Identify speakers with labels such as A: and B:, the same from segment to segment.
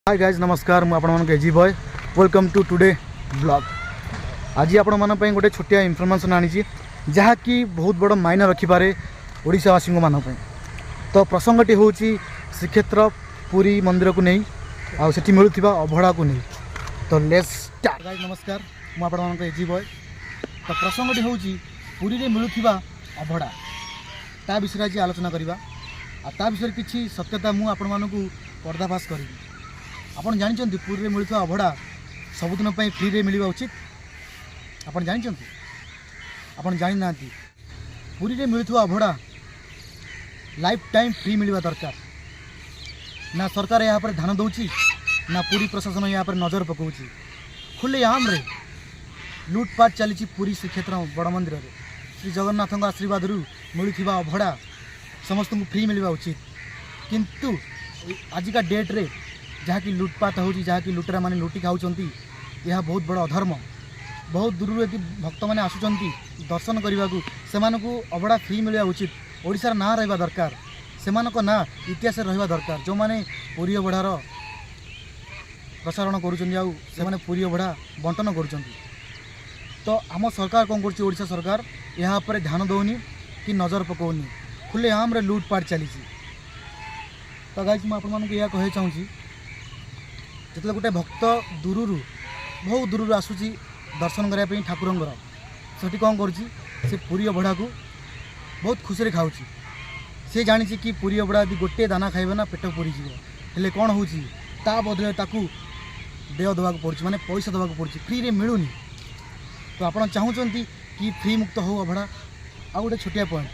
A: High guys, ନମସ୍କାର। ମୁଁ ଆପଣମାନଙ୍କ AG boy. Welcome to today vlog. ଆଜି ଆପଣମାନଙ୍କ ପାଇଁ ଗୋଟେ ଛୋଟିଆ ଇନଫର୍ମେସନ୍ ଆଣିଛି, ଯାହାକି ବହୁତ ବଡ଼ ମାଇନା ରଖିପାରେ ଓଡ଼ିଶାବାସୀଙ୍କ ମାନଙ୍କ ପାଇଁ। ତ ପ୍ରସଙ୍ଗଟି ହେଉଛି ଶ୍ରୀକ୍ଷେତ୍ର ପୁରୀ ମନ୍ଦିରକୁ ନେଇ ଆଉ ସେଠି ମିଳୁଥିବା ଅଭଡ଼ାକୁ ନେଇ। ତ let's start. Guys, ନମସ୍କାର। ମୁଁ ଆପଣମାନଙ୍କ ଏଜି ବୟ। ତ ପ୍ରସଙ୍ଗଟି ହେଉଛି ପୁରୀରେ ମିଳୁଥିବା ଅଭଡ଼ା, ତା ବିଷୟରେ ଆଜି ଆଲୋଚନା କରିବା ଆଉ ତା ବିଷୟରେ କିଛି ସତ୍ୟତା ମୁଁ ଆପଣମାନଙ୍କୁ ପର୍ଦ୍ଦାଫାଶ କରିବି। ଆପଣ ଜାଣିଛନ୍ତି, ପୁରୀରେ ମିଳୁଥିବା ଅଭଡ଼ା ସବୁଦିନ ପାଇଁ ଫ୍ରିରେ ମିଳିବା ଉଚିତ? ଆପଣ ଜାଣିଛନ୍ତି? ଆପଣ ଜାଣିନାହାନ୍ତି। ପୁରୀରେ ମିଳୁଥିବା ଅଭଡ଼ା ଲାଇଫ୍ ଟାଇମ୍ ଫ୍ରି ମିଳିବା ଦରକାର। ନା ସରକାର ଏହା ଉପରେ ଧ୍ୟାନ ଦେଉଛି, ନା ପୁରୀ ପ୍ରଶାସନ ଏହା ଉପରେ ନଜର ପକାଉଛି। ଖୁଲେ ଆମରେ ଲୁଟପାଟ ଚାଲିଛି ପୁରୀ ଶ୍ରୀକ୍ଷେତ୍ର ବଡ଼ ମନ୍ଦିରରେ। ଶ୍ରୀ ଜଗନ୍ନାଥଙ୍କ ଆଶୀର୍ବାଦରୁ ମିଳୁଥିବା ଅଭଡ଼ା ସମସ୍ତଙ୍କୁ ଫ୍ରି ମିଳିବା ଉଚିତ। କିନ୍ତୁ ଆଜିକା ଡେଟ୍ରେ ଯାହାକି ଲୁଟପାଟ ହେଉଛି, ଯାହାକି ଲୁଟେରାମାନେ ଲୁଟି ଖାଉଛନ୍ତି, ଏହା ବହୁତ ବଡ଼ ଅଧର୍ମ। ବହୁତ ଦୂରରୁ ଏଠି ଭକ୍ତମାନେ ଆସୁଛନ୍ତି ଦର୍ଶନ କରିବାକୁ, ସେମାନଙ୍କୁ ଅଭଡ଼ା ଫ୍ରି ମିଳିବା ଉଚିତ। ଓଡ଼ିଶାର ନାଁ ରହିବା ଦରକାର, ସେମାନଙ୍କ ନାଁ ଇତିହାସରେ ରହିବା ଦରକାର, ଯେଉଁମାନେ ପୁରୀ ଅଭଡ଼ାର ପ୍ରସାରଣ କରୁଛନ୍ତି ଆଉ ସେମାନେ ପୁରୀ ଅଭଡ଼ା ବଣ୍ଟନ କରୁଛନ୍ତି। ତ ଆମ ସରକାର କ'ଣ କରୁଛି? ଓଡ଼ିଶା ସରକାର ଏହା ଉପରେ ଧ୍ୟାନ ଦେଉନି କି ନଜର ପକାଉନି। ଖୁଲେ ଆମରେ ଲୁଟପାଟ ଚାଲିଛି। ତ ଗାଇଜ୍, ମୁଁ ଆପଣମାନଙ୍କୁ ଏହା କହିବାକୁ ଚାହୁଁଛି, ଯେତେବେଳେ ଗୋଟେ ଭକ୍ତ ଦୂରରୁ, ବହୁତ ଦୂରରୁ ଆସୁଛି ଦର୍ଶନ କରିବା ପାଇଁ ଠାକୁରଙ୍କର, ସେଠି କ'ଣ କରୁଛି? ସେ ପୁରୀ ଅଭଡ଼ାକୁ ବହୁତ ଖୁସିରେ ଖାଉଛି। ସେ ଜାଣିଛି କି ପୁରୀ ଅଭଡ଼ା ଯଦି ଗୋଟିଏ ଦାନା ଖାଇବେ ନା, ପେଟ ପୁରିଯିବ। ହେଲେ କ'ଣ ହେଉଛି? ତା ବଦଳରେ ତାକୁ ଦେୟ ଦେବାକୁ ପଡ଼ୁଛି, ମାନେ ପଇସା ଦେବାକୁ ପଡ଼ୁଛି, ଫ୍ରିରେ ମିଳୁନି। ତ ଆପଣ ଚାହୁଁଛନ୍ତି କି ଫ୍ରି ମୁକ୍ତ ହେଉ ଅଭଡ଼ା? ଆଉ ଗୋଟେ ଛୋଟିଆ ପଏଣ୍ଟ,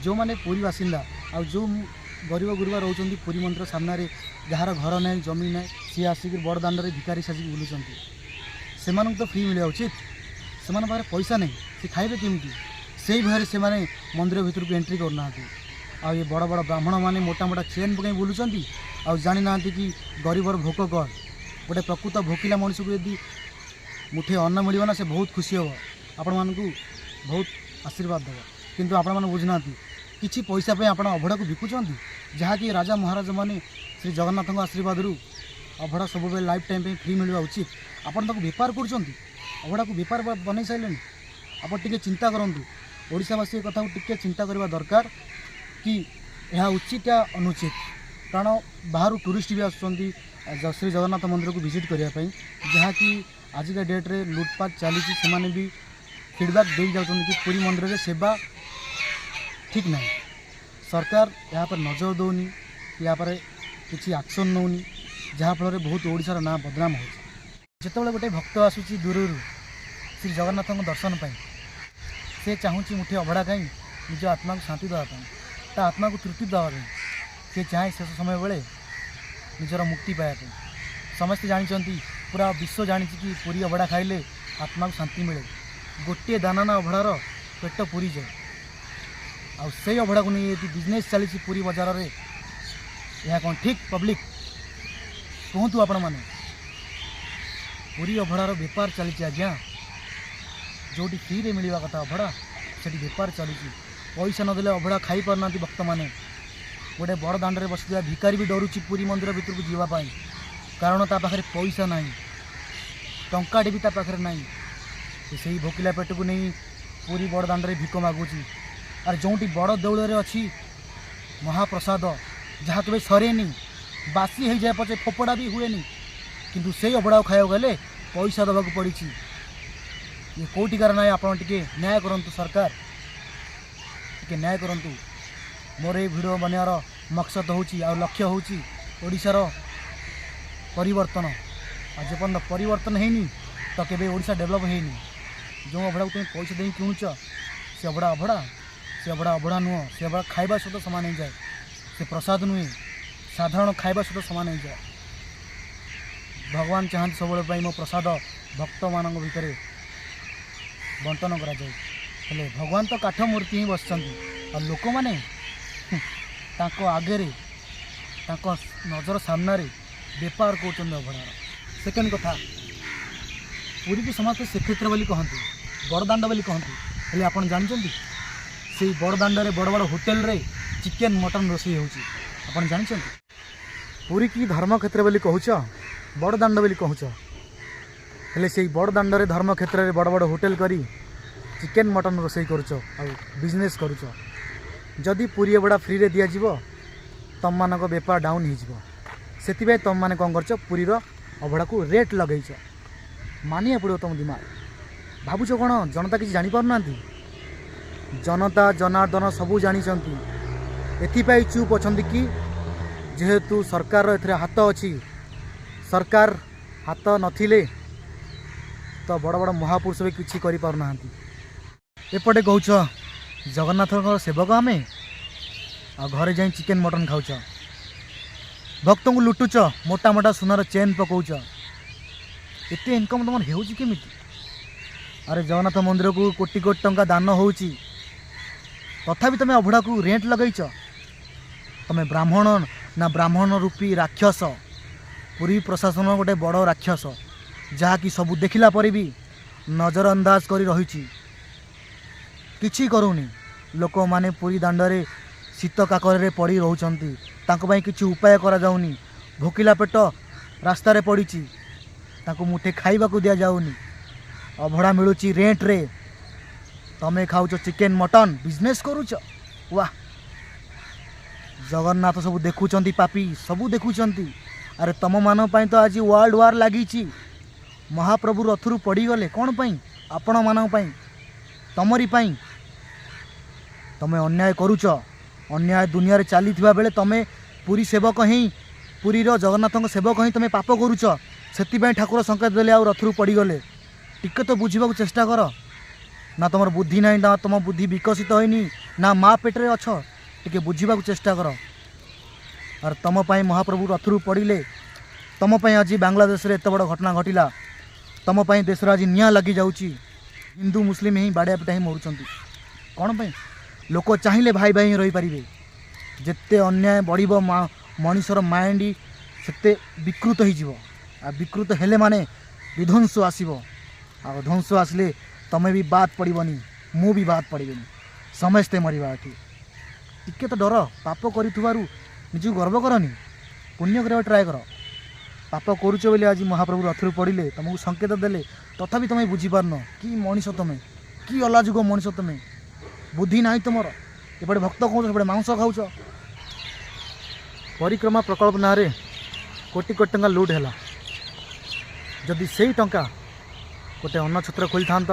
A: ଯେଉଁମାନେ ପୁରୀ ବାସିନ୍ଦା ଆଉ ଯେଉଁ ଗରିବ ଗୁରୁବା ରହୁଛନ୍ତି ପୁରୀ ମନ୍ଦିର ସାମ୍ନାରେ, ଯାହାର ଘର ନାହିଁ, ଜମି ନାହିଁ, ସିଏ ଆସିକି ବଡ଼ ଦାଣ୍ଡରେ ଭିକାରୀ ସାଜିକି ବୁଲୁଛନ୍ତି, ସେମାନଙ୍କୁ ତ ଫ୍ରି ମିଳିବା ଉଚିତ। ସେମାନଙ୍କ ପାଖରେ ପଇସା ନାହିଁ, ସେ ଖାଇବେ କେମିତି? ସେଇ ଭୟରେ ସେମାନେ ମନ୍ଦିର ଭିତରକୁ ଏଣ୍ଟ୍ରି କରୁନାହାନ୍ତି। ଆଉ ଏ ବଡ଼ ବଡ଼ ବ୍ରାହ୍ମଣମାନେ ମୋଟା ମୋଟା ଚେନ୍ ପକାଇ ବୁଲୁଛନ୍ତି ଆଉ ଜାଣିନାହାନ୍ତି କି ଗରିବର ଭୋକ କ'ଣ। ଗୋଟେ ପ୍ରକୃତ ଭୋକିଲା ମଣିଷକୁ ଯଦି ମୁଠେ ଅନ୍ନ ମିଳିବ ନା, ସେ ବହୁତ ଖୁସି ହେବ, ଆପଣମାନଙ୍କୁ ବହୁତ ଆଶୀର୍ବାଦ ଦେବ। କିନ୍ତୁ ଆପଣମାନେ ବୁଝୁନାହାନ୍ତି। କିଛି ପଇସା ପାଇଁ ଆପଣ ଅଭଡ଼ାକୁ ବିକୁଛନ୍ତି, ଯାହାକି ରାଜା ମହାରାଜାମାନେ ଶ୍ରୀ ଜଗନ୍ନାଥଙ୍କ ଆଶୀର୍ବାଦରୁ ଅଭଡ଼ା ସବୁବେଳେ ଲାଇଫ୍ ଟାଇମ୍ ପାଇଁ ଫ୍ରି ମିଳିବା ଉଚିତ। ଆପଣ ତାକୁ ବେପାର କରୁଛନ୍ତି, ଅଭଡ଼ାକୁ ବେପାର ବନେଇ ସାରିଲେଣି। ଆପଣ ଟିକେ ଚିନ୍ତା କରନ୍ତୁ। ଓଡ଼ିଶାବାସୀ ଏ କଥାକୁ ଟିକେ ଚିନ୍ତା କରିବା ଦରକାର କି ଏହା ଉଚିତ ୟା ଅନୁଚିତ। କାରଣ ବାହାରୁ ଟୁରିଷ୍ଟ ବି ଆସୁଛନ୍ତି ଶ୍ରୀ ଜଗନ୍ନାଥ ମନ୍ଦିରକୁ ଭିଜିଟ୍ କରିବା ପାଇଁ, ଯାହାକି ଆଜିକା ଡେଟ୍ରେ ଲୁଟପାଟ ଚାଲିଛି। ସେମାନେ ବି ଫିଡ଼ବ୍ୟାକ୍ ଦେଇ ଯାଉଛନ୍ତି କି ପୁରୀ ମନ୍ଦିରରେ ସେବା ଠିକ୍ ନାହିଁ। ସରକାର ଏହା ଉପରେ ନଜର ଦେଉନି କି ଏହା ଉପରେ କିଛି ଆକ୍ସନ୍ ନେଉନି, ଯାହାଫଳରେ ବହୁତ ଓଡ଼ିଶାର ନାଁ ବଦନାମ ହେଉଛି। ଯେତେବେଳେ ଗୋଟେ ଭକ୍ତ ଆସୁଛି ଦୂରରୁ ଶ୍ରୀ ଜଗନ୍ନାଥଙ୍କ ଦର୍ଶନ ପାଇଁ, ସେ ଚାହୁଁଛି ମୁଠେ ଅଭଡ଼ା ଖାଇ ନିଜ ଆତ୍ମାକୁ ଶାନ୍ତି ଦେବା ପାଇଁ, ତା ଆତ୍ମାକୁ ତୃପ୍ତି ଦେବା ପାଇଁ। ସେ ଚାହେଁ ଶେଷ ସମୟ ବେଳେ ନିଜର ମୁକ୍ତି ପାଇବା ପାଇଁ। ସମସ୍ତେ ଜାଣିଛନ୍ତି, ପୁରା ବିଶ୍ୱ ଜାଣିଛି କି ପୁରୀ ଅଭଡ଼ା ଖାଇଲେ ଆତ୍ମାକୁ ଶାନ୍ତି ମିଳେ। ଗୋଟିଏ ଦାନା ନା ଅଭଡ଼ାର ପେଟ ପୁରିଯାଏ। ଆଉ ସେଇ ଅଭଡ଼ାକୁ ନେଇ ଏଠି ବିଜନେସ୍ ଚାଲିଛି ପୁରୀ ବଜାରରେ, ଏହା କ'ଣ ଠିକ୍? ପବ୍ଲିକ୍ କୁହନ୍ତୁ ଆପଣମାନେ। ପୁରୀ ଅଭଡ଼ାର ବେପାର ଚାଲିଛି ଆଜ୍ଞା। ଯେଉଁଠି ଫ୍ରିରେ ମିଳିବା କଥା ଅଭଡ଼ା, ସେଠି ବେପାର ଚାଲୁଛି। ପଇସା ନଦେଲେ ଅଭଡ଼ା ଖାଇପାରୁନାହାନ୍ତି ଭକ୍ତମାନେ। ଗୋଟେ ବଡ଼ ଦାଣ୍ଡରେ ବସିଥିବା ଭିକାରୀ ବି ଡରୁଛି ପୁରୀ ମନ୍ଦିର ଭିତରକୁ ଯିବା ପାଇଁ, କାରଣ ତା ପାଖରେ ପଇସା ନାହିଁ, ଟଙ୍କାଟେ ବି ତା ପାଖରେ ନାହିଁ। ସେ ସେଇ ଭୋକିଲା ପେଟକୁ ନେଇ ପୁରୀ ବଡ଼ ଦାଣ୍ଡରେ ଭିକ ମାଗୁଛି। ଆରେ, ଯେଉଁଠି ବଡ଼ ଦେଉଳରେ ଅଛି ମହାପ୍ରସାଦ, ଯାହା କେବେ ସରେନି, ବାସି ହେଇଯାଏ ପଛେ ଫୋପଡ଼ା ବି ହୁଏନି, କିନ୍ତୁ ସେଇ ଅଭଡ଼ାକୁ ଖାଇବାକୁ ଗଲେ ପଇସା ଦେବାକୁ ପଡ଼ିଛି। ଇଏ କେଉଁଠିକାର ନାହିଁ? ଆପଣ ଟିକେ ନ୍ୟାୟ କରନ୍ତୁ ସରକାର, ଟିକେ ନ୍ୟାୟ କରନ୍ତୁ। ମୋର ଏଇ ଭିଡ଼ିଓ ବନେଇବାର ମକସଦ ହେଉଛି ଆଉ ଲକ୍ଷ୍ୟ ହେଉଛି ଓଡ଼ିଶାର ପରିବର୍ତ୍ତନ। ଆଉ ଯେପର୍ଯ୍ୟନ୍ତ ପରିବର୍ତ୍ତନ ହେଇନି, ତ କେବେ ଓଡ଼ିଶା ଡେଭଲପ୍ ହେଇନି। ଯେଉଁ ଅଭଡ଼ାକୁ ତୁମେ ପଇସା ଦେଇ କିଣୁଛ, ସେ ଅଭଡ଼ା ଅଭଡ଼ା? ସେ ଅଭଡ଼ା ଅଭଡ଼ା ନୁହଁ। ସେ ଅଭଡ଼ା ଖାଇବା ସହିତ ସମାନ ହେଇଯାଏ। ସେ ପ୍ରସାଦ ନୁହେଁ, ସାଧାରଣ ଖାଇବା ସହିତ ସମାନ ହେଇଯାଏ। ଭଗବାନ ଚାହାନ୍ତି ସବୁବେଳେ ପାଇଁ ମୋ ପ୍ରସାଦ ଭକ୍ତମାନଙ୍କ ଭିତରେ ବଣ୍ଟନ କରାଯାଉ। ହେଲେ ଭଗବାନ ତ କାଠ ମୂର୍ତ୍ତି ହିଁ ବସିଛନ୍ତି ଆଉ ଲୋକମାନେ ତାଙ୍କ ଆଗରେ, ତାଙ୍କ ନଜର ସାମ୍ନାରେ ବେପାର କରୁଛନ୍ତି ଅଭଡ଼ାର। ସେକେଣ୍ଡ କଥା, ପୁରୀକୁ ସମସ୍ତେ ଶ୍ରୀକ୍ଷେତ୍ର ବୋଲି କହନ୍ତି, ବଡ଼ ଦାଣ୍ଡ ବୋଲି କହନ୍ତି। ହେଲେ ଆପଣ ଜାଣିଛନ୍ତି, ସେଇ ବଡ଼ ଦାଣ୍ଡରେ ବଡ଼ ବଡ଼ ହୋଟେଲରେ ଚିକେନ୍ ମଟନ୍ ରୋଷେଇ ହେଉଛି? ଆପଣ ଜାଣିଛନ୍ତି? ପୁରୀ କି ଧର୍ମକ୍ଷେତ୍ର ବୋଲି କହୁଛ, ବଡ଼ ଦାଣ୍ଡ ବୋଲି କହୁଛ, ହେଲେ ସେଇ ବଡ଼ ଦାଣ୍ଡରେ, ଧର୍ମକ୍ଷେତ୍ରରେ ବଡ଼ ବଡ଼ ହୋଟେଲ କରି ଚିକେନ୍ ମଟନ୍ ରୋଷେଇ କରୁଛ ଆଉ ବିଜନେସ୍ କରୁଛ। ଯଦି ପୁରୀ ଅବଢ଼ା ଫ୍ରିରେ ଦିଆଯିବ, ତମମାନଙ୍କ ବେପାର ଡାଉନ୍ ହେଇଯିବ। ସେଥିପାଇଁ ତମମାନେ କ'ଣ କରୁଛ? ପୁରୀର ଅବଢ଼ାକୁ ରେଟ୍ ଲଗେଇଛ। ମାନିବାକୁ ପଡ଼ିବ ତମ ଦିମାଗ। ଭାବୁଛ କ'ଣ ଜନତା କିଛି ଜାଣିପାରୁନାହାନ୍ତି? ଜନତା ଜନାର୍ଦ୍ଦନ ସବୁ ଜାଣିଛନ୍ତି। ଏଥିପାଇଁ ଚୁପ୍ ଅଛନ୍ତି କି ଯେହେତୁ ସରକାରର ଏଥିରେ ହାତ ଅଛି। ସରକାର ହାତ ନଥିଲେ ତ ବଡ଼ ବଡ଼ ମହାପୁରୁଷ ବି କିଛି କରିପାରୁନାହାନ୍ତି। ଏପଟେ କହୁଛ ଜଗନ୍ନାଥଙ୍କ ସେବକ ଆମେ, ଆଉ ଘରେ ଯାଇ ଚିକେନ୍ ମଟନ୍ ଖାଉଛ, ଭକ୍ତଙ୍କୁ ଲୁଟୁଛ, ମୋଟା ମୋଟା ସୁନାର ଚେନ୍ ପକାଉଛ। ଏତେ ଇନକମ୍ ତୁମର ହେଉଛି କେମିତି? ଆରେ, ଜଗନ୍ନାଥ ମନ୍ଦିରକୁ କୋଟି କୋଟି ଟଙ୍କା ଦାନ ହେଉଛି, ତଥାପି ତୁମେ ଅଭଢ଼ାକୁ ରେଟ୍ ଲଗେଇଛ। ତୁମେ ବ୍ରାହ୍ମଣ ନା ବ୍ରାହ୍ମଣ ରୂପୀ ରାକ୍ଷସ? ପୁରୀ ପ୍ରଶାସନ ଗୋଟେ ବଡ଼ ରାକ୍ଷସ, ଯାହାକି ସବୁ ଦେଖିଲା ପରେ ବି ନଜରଅନ୍ଦାଜ କରି ରହିଛି, କିଛି କରୁନି। ଲୋକମାନେ ପୁରୀ ଦାଣ୍ଡରେ ଶୀତ କାକରରେ ପଡ଼ି ରହୁଛନ୍ତି, ତାଙ୍କ ପାଇଁ କିଛି ଉପାୟ କରାଯାଉନି। ଭୋକିଲା ପେଟ ରାସ୍ତାରେ ପଡ଼ିଛି, ତାଙ୍କୁ ମୁଠେ ଖାଇବାକୁ ଦିଆଯାଉନି। ଅଭଡ଼ା ମିଳୁଛି ରେଣ୍ଟରେ, ତମେ ଖାଉଛ ଚିକେନ୍ ମଟନ୍, ବିଜନେସ୍ କରୁଛ। ୱାହ! ଜଗନ୍ନାଥ ସବୁ ଦେଖୁଛନ୍ତି, ପାପି ସବୁ ଦେଖୁଛନ୍ତି। ଆରେ, ତମମାନଙ୍କ ପାଇଁ ତ ଆଜି ୱାର୍ଲଡ ୱାର୍ ଲାଗିଛି। ମହାପ୍ରଭୁ ରଥରୁ ପଡ଼ିଗଲେ କ'ଣ ପାଇଁ? ଆପଣମାନଙ୍କ ପାଇଁ, ତମରି ପାଇଁ। ତମେ ଅନ୍ୟାୟ କରୁଛ। ଅନ୍ୟାୟ ଦୁନିଆରେ ଚାଲିଥିବା ବେଳେ ତମେ ପୁରୀ ସେବକ ହିଁ, ପୁରୀର ଜଗନ୍ନାଥଙ୍କ ସେବକ ହିଁ ତମେ ପାପ କରୁଛ। ସେଥିପାଇଁ ଠାକୁର ସଂକେତ ଦେଲେ ଆଉ ରଥରୁ ପଡ଼ିଗଲେ। ଟିକେ ତ ବୁଝିବାକୁ ଚେଷ୍ଟା କର। ନା ତୁମର ବୁଦ୍ଧି ନାହିଁ, ନା ତୁମ ବୁଦ୍ଧି ବିକଶିତ ହୋଇନି, ନା ମା ପେଟରେ ଅଛ? ଟିକେ ବୁଝିବାକୁ ଚେଷ୍ଟା କର। ଆରେ, ତମ ପାଇଁ ମହାପ୍ରଭୁ ରଥରୁ ପଡ଼ିଲେ। ତମ ପାଇଁ ଆଜି ବାଂଲାଦେଶରେ ଏତେ ବଡ଼ ଘଟଣା ଘଟିଲା। ତମ ପାଇଁ ଦେଶରେ ଆଜି ନିଆଁ ଲାଗିଯାଉଛି। ହିନ୍ଦୁ ମୁସଲିମ ହିଁ ବାଡ଼ିଆ ପିଟା ହିଁ ମରୁଛନ୍ତି। କ'ଣ ପାଇଁ? ଲୋକ ଚାହିଁଲେ ଭାଇ ଭାଇ ହିଁ ରହିପାରିବେ। ଯେତେ ଅନ୍ୟାୟ ବଢ଼ିବ, ମଣିଷର ମାଇଣ୍ଡ ସେତେ ବିକୃତ ହେଇଯିବ। ଆଉ ବିକୃତ ହେଲେ ମାନେ ବିଧ୍ୱଂସ ଆସିବ। ଆଉ ଧ୍ୱଂସ ଆସିଲେ ତମେ ବି ବାଦ ପଡ଼ିବନି, ମୁଁ ବି ବାଦ ପଡ଼ିବିନି, ସମସ୍ତେ ମରିବା ଏଠି। ଟିକେ ତ ଡର। ପାପ କରିଥିବାରୁ ନିଜକୁ ଗର୍ବ କରନି, ପୁଣ୍ୟ କରିବାକୁ ଟ୍ରାଏ କର। ପାପ କରୁଛ ବୋଲି ଆଜି ମହାପ୍ରଭୁ ରଥରୁ ପଡ଼ିଲେ, ତୁମକୁ ସଂକେତ ଦେଲେ, ତଥାପି ତୁମେ ବୁଝିପାରୁନ। କି ମଣିଷ ତୁମେ? କି ଅଲାଯୁଗ ମଣିଷ ତୁମେ? ବୁଦ୍ଧି ନାହିଁ ତୁମର। ଏପଟେ ଭକ୍ତ କହୁଛ, ସେପଟେ ମାଂସ ଖାଉଛ। ପରିକ୍ରମା ପ୍ରକଳ୍ପ ନାଁରେ କୋଟି କୋଟି ଟଙ୍କା ଲୁଟ୍ ହେଲା। ଯଦି ସେଇ ଟଙ୍କା ଗୋଟେ ଅନ୍ନଛତ୍ର ଖୋଲିଥାନ୍ତ,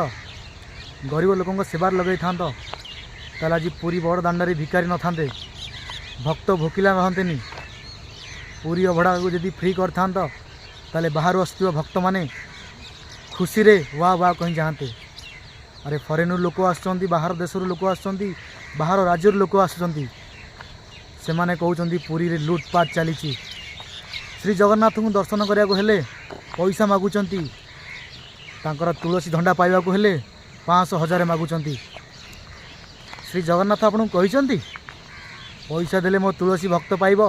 A: ଗରିବ ଲୋକଙ୍କ ସେବାରେ ଲଗେଇଥାନ୍ତ, ତାହେଲେ ଆଜି ପୁରୀ ବଡ଼ ଦାଣ୍ଡରେ ଭିକାରୀ ନଥାନ୍ତେ, ଭକ୍ତ ଭୋକିଲା ରହନ୍ତେନି। ପୁରୀ ଅଭଡ଼ାକୁ ଯଦି ଫ୍ରି କରିଥାନ୍ତ, ତାହେଲେ ବାହାରୁ ଆସୁଥିବା ଭକ୍ତମାନେ ଖୁସିରେ ୱା ୱା କହି ଯାଆନ୍ତେ। ଆରେ, ଫରେନ୍ରୁ ଲୋକ ଆସୁଛନ୍ତି, ବାହାର ଦେଶରୁ ଲୋକ ଆସୁଛନ୍ତି, ବାହାର ରାଜ୍ୟରୁ ଲୋକ ଆସୁଛନ୍ତି। ସେମାନେ କହୁଛନ୍ତି ପୁରୀରେ ଲୁଟପାଟ ଚାଲିଛି। ଶ୍ରୀ ଜଗନ୍ନାଥଙ୍କୁ ଦର୍ଶନ କରିବାକୁ ହେଲେ ପଇସା ମାଗୁଛନ୍ତି। ତାଙ୍କର ତୁଳସୀ ଦଣ୍ଡା ପାଇବାକୁ ହେଲେ 500, 1000 ମାଗୁଛନ୍ତି। ଶ୍ରୀ ଜଗନ୍ନାଥ ଆପଣଙ୍କୁ କହିଛନ୍ତି, ପଇସା ଦେଲେ ମୋ ତୁଳସୀ ଭକ୍ତ ପାଇବ?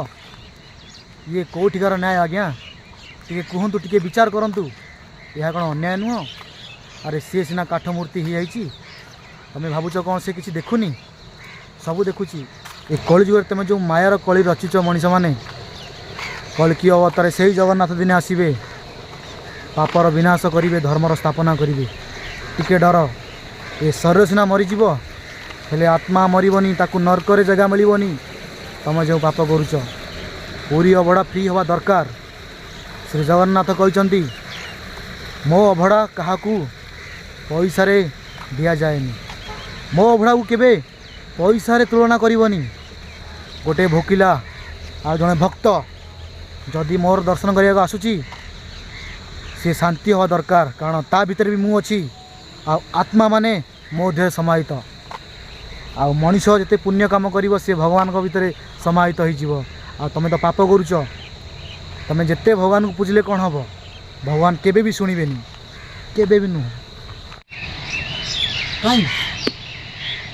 A: ଇଏ କେଉଁଠିକାର ନ୍ୟାୟ ଆଜ୍ଞା? ଟିକେ କୁହନ୍ତୁ, ଟିକେ ବିଚାର କରନ୍ତୁ। ଏହା କ'ଣ ଅନ୍ୟାୟ ନୁହଁ? ଆରେ, ସିଏ ସିନା କାଠ ମୂର୍ତ୍ତି ହେଇଯାଇଛି, ତମେ ଭାବୁଛ କ'ଣ ସେ କିଛି ଦେଖୁନି? ସବୁ ଦେଖୁଛି। ଏ କଳିଯୁଗରେ ତୁମେ ଯେଉଁ ମାୟାର କଳି ରଚିଛ ମଣିଷମାନେ, କଳ୍କି ଅବତାରେ ସେଇ ଜଗନ୍ନାଥ ଦିନେ ଆସିବେ, ପାପର ବିନାଶ କରିବେ, ଧର୍ମର ସ୍ଥାପନା କରିବେ। ଟିକେ ଡର। ଏ ଶରୀର ସିନା ମରିଯିବ, ହେଲେ ଆତ୍ମା ମରିବନି, ତାକୁ ନର୍କରେ ଜାଗା ମିଳିବନି ତମେ ଯେଉଁ ପାପ କରୁଛ। ପୁରୀ ଅଭଡ଼ା ଫ୍ରି ହେବା ଦରକାର। ଶ୍ରୀ ଜଗନ୍ନାଥ କହିଛନ୍ତି, ମୋ ଅଭଡ଼ା କାହାକୁ ପଇସାରେ ଦିଆଯାଏନି। ମୋ ଅଭଡ଼ାକୁ କେବେ ପଇସାରେ ତୁଳନା କରିବନି। ଗୋଟେ ଭୋକିଲା ଆଉ ଜଣେ ଭକ୍ତ ଯଦି ମୋର ଦର୍ଶନ କରିବାକୁ ଆସୁଛି, ସେ ଶାନ୍ତି ହେବା ଦରକାର, କାରଣ ତା ଭିତରେ ବି ମୁଁ ଅଛି ଆଉ ଆତ୍ମା ମାନେ ମୋ ଦେହରେ ସମାହିତ। ଆଉ ମଣିଷ ଯେତେ ପୁଣ୍ୟ କାମ କରିବ, ସେ ଭଗବାନଙ୍କ ଭିତରେ ସମାହିତ ହେଇଯିବ। ଆଉ ତୁମେ ତ ପାପ କରୁଛ। ତୁମେ ଯେତେ ଭଗବାନଙ୍କୁ ପୂଜିଲେ କ'ଣ ହେବ? ଭଗବାନ କେବେ ବି ଶୁଣିବେନି, କେବେ ବି ନୁହଁ। କାହିଁ,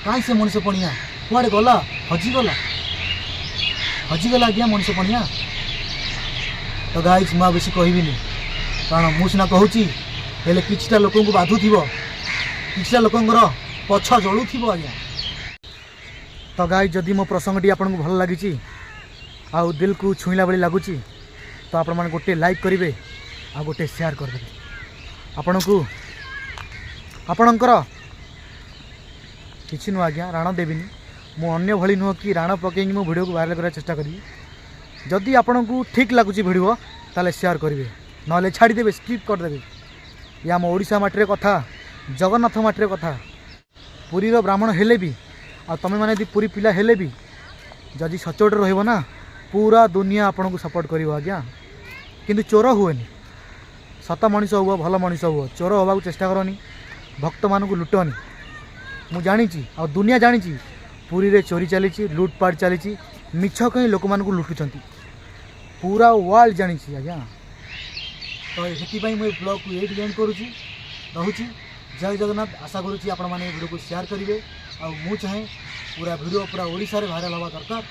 A: କାହିଁ ସେ ମଣିଷ ପଣିଆ କୁଆଡ଼େ ଗଲା? ହଜିଗଲା, ହଜିଗଲା ଆଜ୍ଞା ମଣିଷ ପଣିଆ। ତ ଗାଇସ୍, ମୁଁ ଆଉ ବେଶୀ କହିବିନି, କାରଣ ମୁଁ ସିନା କହୁଛି, ହେଲେ କିଛିଟା ଲୋକଙ୍କୁ ବାଧୁଥିବ, କିଛିଟା ଲୋକଙ୍କର ପଛ ଜଳୁଥିବ ଆଜ୍ଞା। ତ ଗାଇସ୍, ଯଦି ମୋ ପ୍ରସଙ୍ଗଟି ଆପଣଙ୍କୁ ଭଲ ଲାଗିଛି ଆଉ ଦିଲକୁ ଛୁଇଁଲା ଭଳି ଲାଗୁଛି ତ ଆପଣମାନେ ଗୋଟେ ଲାଇକ୍ କରିବେ ଆଉ ଗୋଟେ ସେୟାର କରିଦେବେ। ଆପଣଙ୍କୁ ଆପଣଙ୍କର କିଛି ନୁହଁ ଆଜ୍ଞା, ରାଣ ଦେବିନି ମୁଁ। ଅନ୍ୟ ଭଳି ନୁହଁ କି ରାଣ ପକେଇକି ମୁଁ ଭିଡ଼ିଓକୁ ଭାଇରାଲ୍ କରିବାକୁ ଚେଷ୍ଟା କରିବି। ଯଦି ଆପଣଙ୍କୁ ଠିକ୍ ଲାଗୁଛି ଭିଡ଼ିଓ, ତାହେଲେ ସେୟାର କରିବେ, ନହେଲେ ଛାଡ଼ିଦେବେ, ସ୍କିପ୍ କରିଦେବେ। ଇଏ ଆମ ଓଡ଼ିଶା ମାଟିରେ କଥା, ଜଗନ୍ନାଥ ମାଟିରେ କଥା। ପୁରୀର ବ୍ରାହ୍ମଣ ହେଲେ ବି ଆଉ ତୁମେମାନେ ଯଦି ପୁରୀ ପିଲା ହେଲେ ବି, ଯଦି ସଚୋଟରେ ରହିବ ନା, ପୁରା ଦୁନିଆ ଆପଣଙ୍କୁ ସପୋର୍ଟ କରିବ ଆଜ୍ଞା। କିନ୍ତୁ ଚୋର ହୁଏନି। ସତ ମଣିଷ ହୁଅ, ଭଲ ମଣିଷ ହୁଅ, ଚୋର ହେବାକୁ ଚେଷ୍ଟା କରନି, ଭକ୍ତମାନଙ୍କୁ ଲୁଟନି। ମୁଁ ଜାଣିଛି ଆଉ ଦୁନିଆ ଜାଣିଛି, ପୁରୀରେ ଚୋରି ଚାଲିଛି, ଲୁଟପାଟ ଚାଲିଛି, ମିଛ କହି ଲୋକମାନଙ୍କୁ ଲୁଟୁଛନ୍ତି। ପୁରା ୱାର୍ଲଡ ଜାଣିଛି ଆଜ୍ଞା। ତ ସେଥିପାଇଁ ମୁଁ ଏ ବ୍ଲଗ୍କୁ ଏଇଠି ଏଣ୍ଡ କରୁଛି, ରହୁଛି। ଜୟ ଜଗନ୍ନାଥ। ଆଶା କରୁଛି ଆପଣମାନେ ଏ ଭିଡ଼ିଓକୁ ସେୟାର କରିବେ ଆଉ ମୁଁ ଚାହେଁ ପୁରା ଭିଡ଼ିଓ ପୁରା ଓଡ଼ିଶାରେ ଭାଇରାଲ୍ ହେବା ଦରକାର,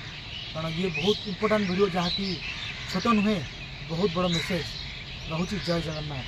A: କାରଣ ଇଏ ବହୁତ ଇମ୍ପୋର୍ଟାଣ୍ଟ ଭିଡ଼ିଓ, ଯାହାକି ଛୋଟ ନୁହେଁ, ବହୁତ ବଡ଼ ମେସେଜ୍ ରହୁଛି। ଜୟ ଜଗନ୍ନାଥ।